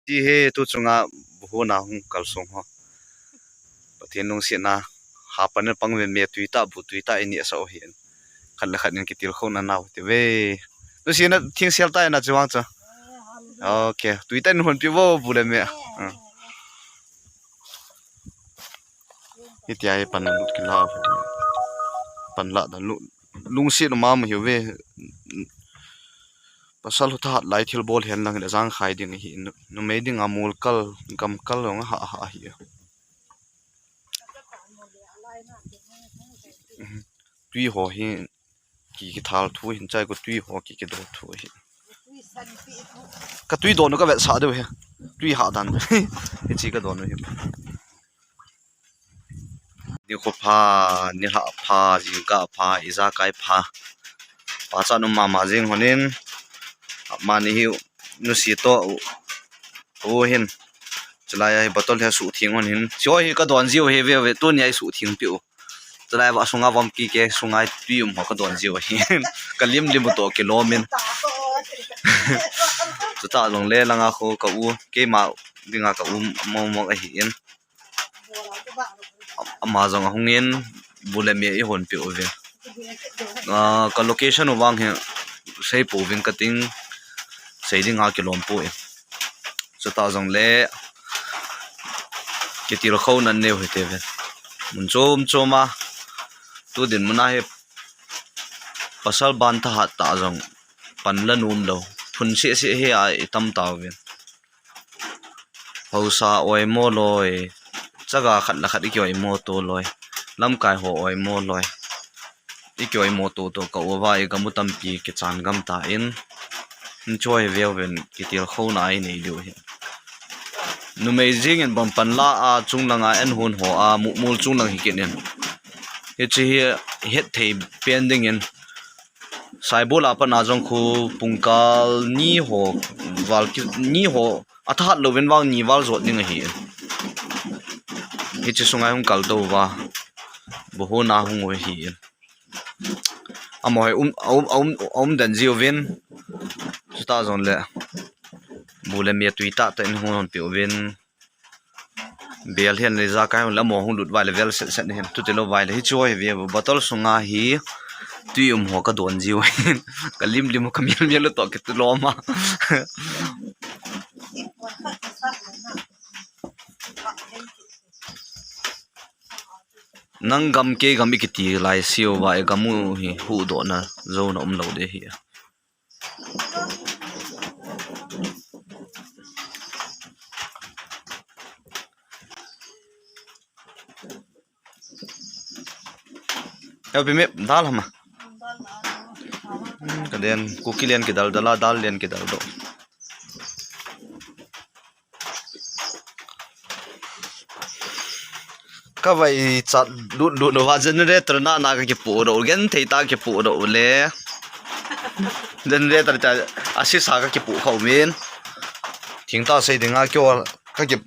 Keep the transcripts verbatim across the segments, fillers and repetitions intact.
Ti hi tu chunga buhuna hung kalsong ho. Pathen lungsetna, hapan in pang ve me tui ta, bu tui ta, ini asa o hin. Khat le khat in kitilkhouna nau ti ve. Tusina thingsel ta ina chuang chu. Okay, tui ta in hon pi vo bu le me. Hmm. Hitia hi pan lut kila. Pan la dan lu, lungset um a mu hiu ve. Pasal hu thahat lai thil bol hen lang le jang khai ding hi. Nu, numei ding a mol kal, gam kal long ha ha hi. Tui ho hi ki, kithal thu hin chai ko tui ho ki, kido thu hi. Ka tui don ka vet sa deu hi. Tui ha dan. Hichi ka don hi. Nikho pha, nilhah pha, jingkah pha, ijakai pha. Pachat um mama jing honin, amani hi nusi to u, u hin. Chulai a hi bottle hi suhtheng honin. Sio hi ka don jiu hi ve ve, tuni a hi suhtheng piu. Chulai va sunga vom kike, sunga tui um ho ka don jiu hi. Ka lim lim u to kilom in. Chuta jong le langa kho ka u, keima dinga ka u mong mong ahi in. Ama jong ahung in, bu le me i hon pe uvin. Ah, ka location u vang hi sei pouvin ka ting, sei dinga kilom poi. Chuta jong le kitilkhouna neu hi te ven. Mun chom chom a, tu dinmun a hi pasal ban thahat ta jong pan la nom lou. Phun seh seh hi a i tam tauvin. Hausa oimo loi, chaga khat le khat i ki oimo to loi, lamkai ho oimo loi, i ki oimo to to ka u va i gam u tampi kichan gam ta in, in choi veu vin kitilkhouna i nei diu hi. Numei jing in bang pan la a chung langa en hun ho a mu mul chung lang hi kit in. Hichi hi het thei pen ding in. Saibol a pat a jong khu pungkal ni ho val ki, ni ho a thahat louvin vang ni val jot ding ahi. Hichi sunga hung kal tou va. Buhuna hung u hi. Amo hi um, um, um, um den jiu vin. Chuta jong le. Bu le me tui ta ta in hung hon piu vin. Bel hian le jakai hon le amo hung lut vai le vel set set hin. Tuti lou vai le hi chu hi ve bottle sunga hi tui um ho ka don jiu hin. Ka lim lim ka mial mial to ki tu lom a. Nang gam kei gam i kiti lai siu va i gam u hi huhdohna jona um lou de hi. Yo, pi me dal hama. Hmm, ka den, kuki lian kidal dal a, dal lian kidal doh. Ka vai chat lut lut uva generator na na ka kipu doh, gen thei ta kipu doh le. Generator ta a sisa ka kipu khau min. Thing ta sei dinga kyo ka ki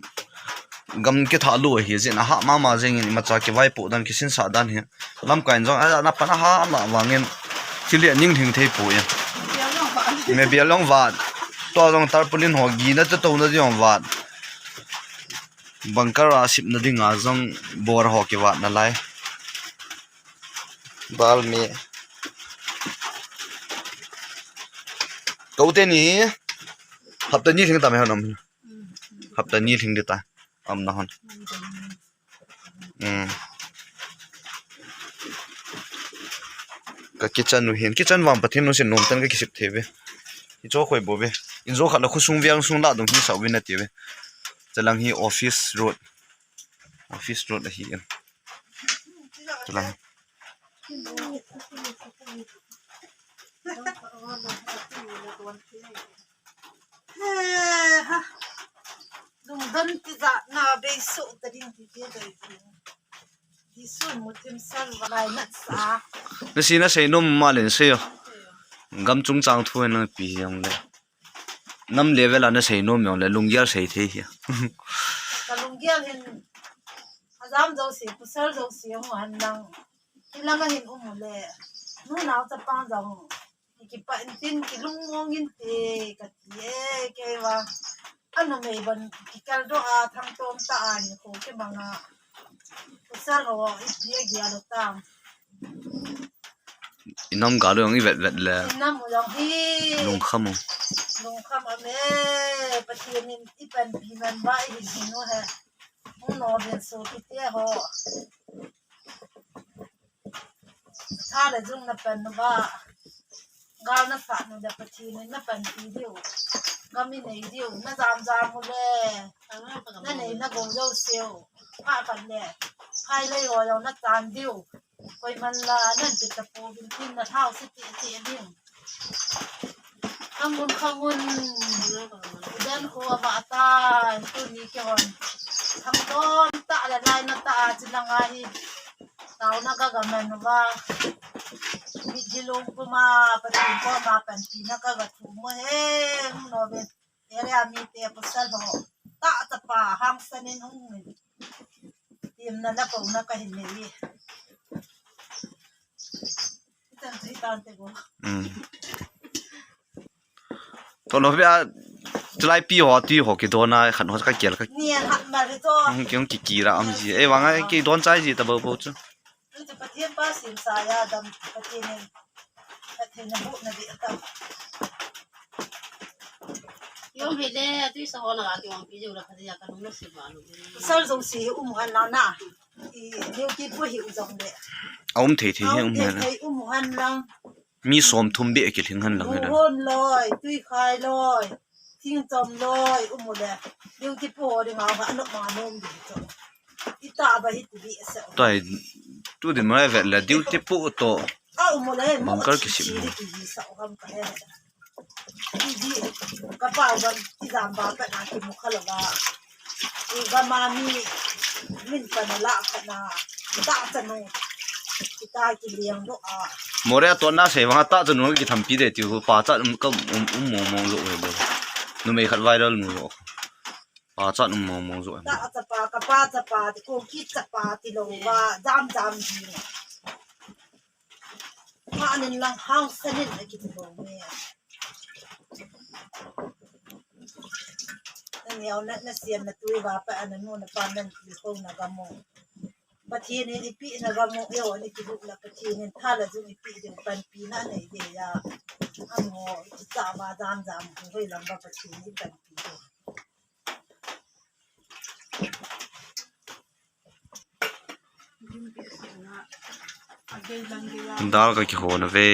gam kitha lu hi jin a ha mama jing in imacha kivaipoh dan kisinsa dan hi. Lamkai in jong a na pan a ha na vangin thil hi a ning hing thei poi. Me bial jong vat. Tua jong tarpaulin ho gina te tona ding jong vat. Bunker a sipna dinga jong bor ho kivat nalai. Bal me. Kote ni hapta ni lhing ta me hanom. Hapta ni lhing di ta. Am na hon. Hmm. Ka kitchen u hin, kitchen vang Pathen lungset nom tan ka kisip thei ve. Hi cho khoi bo ve. In jo khat la khosung viang sung la dong hi sau vin ati ve. Chalang hi office road. Office road ahi in. Chalang. Lungdon tijat na beiso ta ding ti ti dai ti. Ti sun mutim sal valai nat sa. Na si na sei nom ma len sei o. Gam chungchang thu na pi jong le. Nam level a na sei nom jong le lunggel sei thei hi. Ka lunggel hin ajam jo si, kusal jo si jong han lang. Hilanga hin um le. Nu nau chapang jong. Kipa in tin kilung mong in te ka ti e kei va. Anu mei ban kikal do a thang tom ta a ni ko ke manga. Pasal ho i pi a gia lo tam. Inam gal lo i vet vet le. Inam u jong hi. Lungkham u. Lungkham a me. Pathian in i panpi man ba i hin hin u he. Hung no ben so kite ho. Tha le jung na pan nu ba. Gal na sa nu le Pathian in na panpi diu. Gam i nei diu. Na jam jam u le. Na nei na gong jo siu. Pha kan le. Phai le yo yo na tan diu. Koi man la nan ti ta pu bin tin na thau si ti ti ding. Khangun khangun. Dan ko ba ta. Tu ni ke hon. Thang don ta le lai na ta a chi na ngai. Tau na ka ga man va. Mi ji lung ko ma pa ti ko ma pan ti na ka ga thu mo he. No be. Area mi te pasal ho. Ta ta pa hang sanin hung ni. Tim na na ko na ka hin ni. Itan ji tan te go. Mm. To lo bia, chulai pi ho, ti ho kidon a, khan ho ka kel ka. Ni an hat ma ri to. Hung ki, hung ki kira am ji. E, wang a kidon chai ji ta bo bo chu. Tu tu Pathian pa sim sa ya dam Pathian in. Pathian na bu na bi ta. Yom hi le, tu sa ho na ki wang pi ju la Pathian ya ka nung na si ba lu. Sal jong si um han na na. I, liu ki pu hi u jong le. A um thei thei hi um thei na. Thei um han lang. Mi som thum beh kilhing han lang. Hon loi, tui khai loi, thing chom loi, um u le. Liu ki pu ho ding a, a nok ma nom di chu. I ta ba hi ti bi sa. Tai, tu din mai vet le, duty pu to. A um u le, mo bunker ki sim. Ti di sa u ham ka he. Ti di, ka pa u ban, ti jam ba pa na ki mu kha lo ba. Iba ma mi min pa na la pa na ta ta nu. Kita ki liang do a. More to na se wa ta ta nu ki thampi de ti hu pa cha um ka um um mo mo lo he lo. Numei khat viral nu lo. Pa cha um mo mo lo. Ta cha pa ka pa cha pa ti ko ki cha pa ti lo ba jam jam ji. Hanin lang hang sanin a kiti bou me. Na neo na, na siam na tui va pa ana nu na pa nan ti ko na gamo. Pathian in ipi na gamo, yo ni ki buk na Pathian in tha la jung ipi ding panpi na nei de ya. Amo, ki cha va jam jam ko hoi lam ba Pathian in panpi de. Dal ka kihon ve.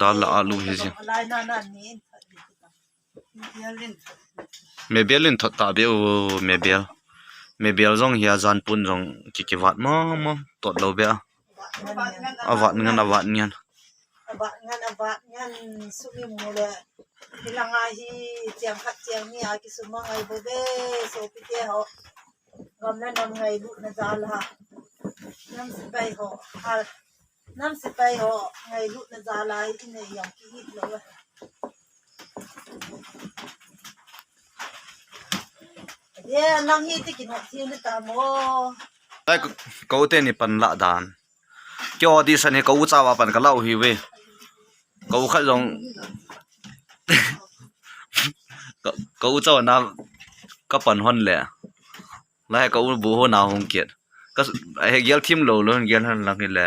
Dal la alu hi ji. Mebel in thot ta be u, mebel. Mebel jong hi a jan pun jong ki kivat ma ma tot lo be a. Avat ngan, avat ngan. Avat ngan, avat ngan, sumi mu le. Hilanga hi chiang khat chiang ni a kisuma ngai bo be, sopi te ho. Gam le nam ngailutna jal a. Nam sepai ho, a, nam sepai ho ngailutna jal a i nei jong ki it lou. Ye, nang hi ti kinot thei ni ta mo. Ai, ko, ko te ni pan la dan. Kei audition hi ka u cha va pan ka la u hi ve. Ka u khat jong ka, ka u cha na ka pan hon le. Lai ka u bu ho na hung kiat. Ka s-, he gel thim lo lo gel han lang hi le.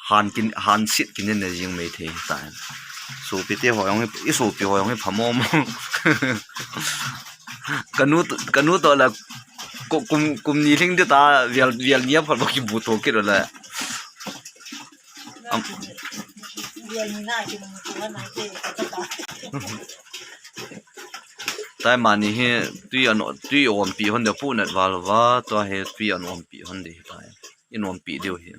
Han kin, han sit kin ne jing mei thei ta. Sopi te ho jong hi, i sopi ho jong hi pha mo mo. Ka nu, ka nu to la ko kum, kum ni hling de ta vial, vial ni a phal ba ki bu to ki ro la. Am. Vial ni na ki mu ko na ke ka ta. Tai mani hi tui an, tui om pi hon de pu nat val va, to he tui an om pi hon de tai. In om pi deu hi.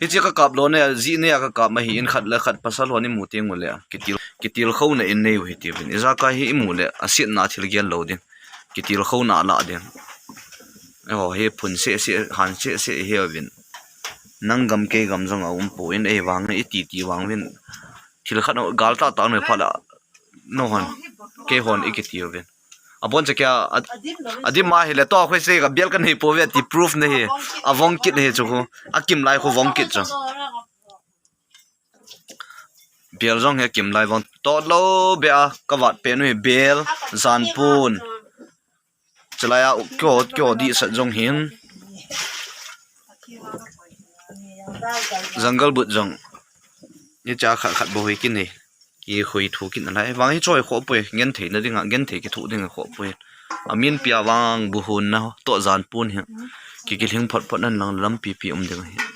Hiche ka kap lou ne, ji ne a ka kap ma hi in khat le khat pasal hon i mu teng u le, kitil, kitil khou na in nei u hi ti vin. Ijaka hi i mu le, a sit na thil gel lou din. Kitil khou na la din. Eiho hi phun se se, han se se hi vin. Nang gam kei gam jong a um pu in ei vang, i ti ti vang vin. Thil khat gal ta ta ne pha la. No hon. Kei hon i kiti vin. A bon cha kya a, a dim ma hi le to khoi se ka bial ka nei po ve ti proof ne hi. A vong kit ne hi chu khu. A kim lai khu vong kit chu. Bel jong hi akim lai vang. Tot lo be a, ka vat pen u hi bel, janpon. Chulai a kyo, kyo di sat jong hin. Jungle boot jong. Ni cha khat khat bou hi kin hi. Ki hui thu kin lai. Vang hi choi kho poi, ngen thei na ding a, ngen thei ki thu ding a kho poi. Amin pia vang bu hun na to janpon hi. Ki ki hling phot phot nan lang lampi pi um ding hi.